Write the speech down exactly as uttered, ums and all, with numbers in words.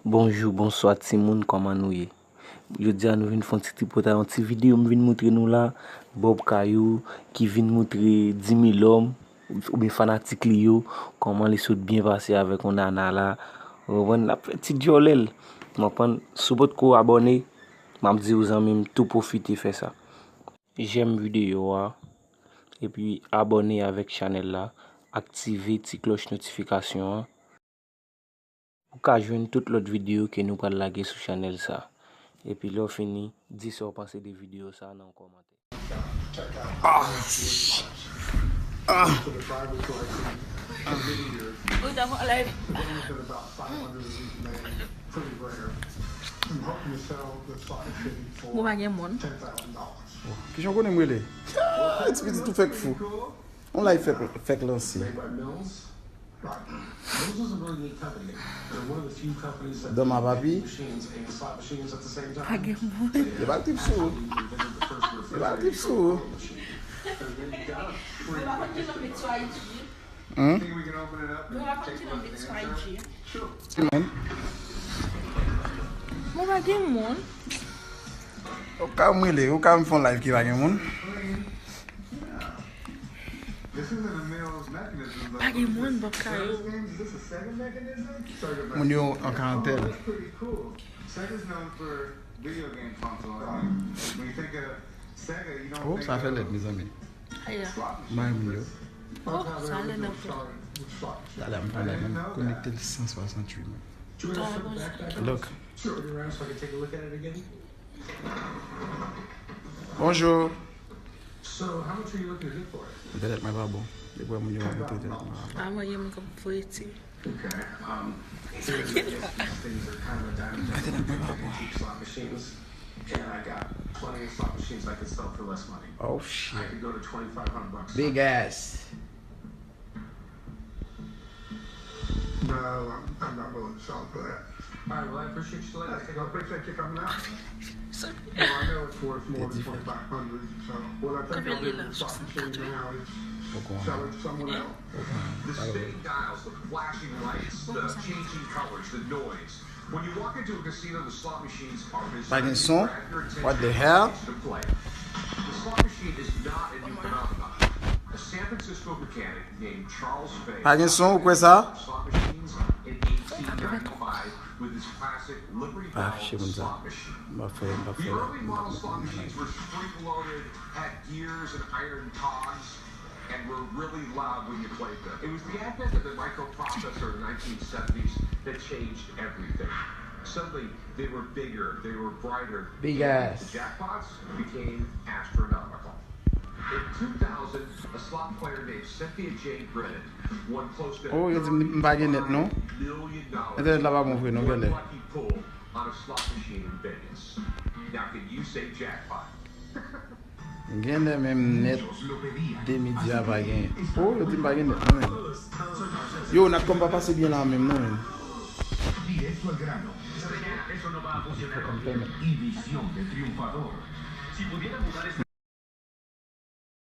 Bonjou, bonswa timoun, kòman nou ye? Jodi a nou vin fè yon ti tripotay, yon ti videyo m vin moutre nou la. Bob Kayou ki vin moutre Dimi Lòm oubyen fanatik li yo, kòman li sot byen pase avèk yon nana la. Ou konprann, l ap fè ti djòlè l. Ou konprann, si w potko abòne, m ap di w zanmi m, tou pwofite fè sa. Jèm videyo a, epi abòne avèk chanèl la, aktive ti klòch notifikasyon an. Ou ka jwenn tout lòt videyo ke nou pral lage sou chanèl sa. Epi lè w fini, di sa w panse de videyo sa nan yon kòmantè. Ah! Ah! Ou ta fè live. Mwen pa gen moun. Kijan w konnen m rele? Ah, ti pitit ou fèk fou. On live fèk, fèk lanse. Dama papi. Pa gen moun. Yo ba l tip sou ou. Yo ba l tip sou ou. Hmm? Mwen pa gen moun. Ou ka m rele, ou ka m fè yon live ki pa gen moun. Pa gen moun, Bob Kayou. Moun yo an karantèn. Oh, sa fè lèd, mezanmi. Aya. Bay moun yo. Oh, sa lèd anpil. Talè m pran lè, m konekte l san swasanntuit, man. Look. Bonjou. Entènèt mwen pa bon. Depi moun yo ap montre entènèt mwen pa bon. Ah, mwen gen moun k ap voye ti. Entènèt mwen pa bon. Oh shit. Big ass. No, I'm, I'm not willing to sell it for that. All right, well, I appreciate you letting us take a look. Appreciate you coming out. Well, I know it's worth more than twenty-five hundred, so what I think I'll do is swap the change now and sell it to someone else. The spinning dials, the flashing lights, the changing colors, the noise. When you walk into a casino, the slot machines are busy. Pa gen son? What the hell? The slot machine is not a new phenomenon. A San Francisco mechanic named Charles Fay. Pa gen son, ou kwè sa? Slot machines in eighteen ninety-five with his classic Liberty Bell slot machine. The early model slot machines were spring-loaded, had gears and iron cogs, and were really loud when you played them. It was the advent of the microprocessor in the nineteen seventies that changed everything. Suddenly, they were bigger, they were brighter, and the jackpots became astronomical. In two thousand, a slot player named Cynthia Jane Brennan won close to Oh, yo di m, m pa gen nèt, non. Entènèt la pa bon vre, non, genlè. One lucky pull on a slot machine in Vegas. Now, can you say jackpot? Genlè menm nèt de midi a pa gen. Oh, yo di m pa gen nèt, non, menm. Yo, Natcom pa pase byen la, menm, non, menm. Natcom pèmèt.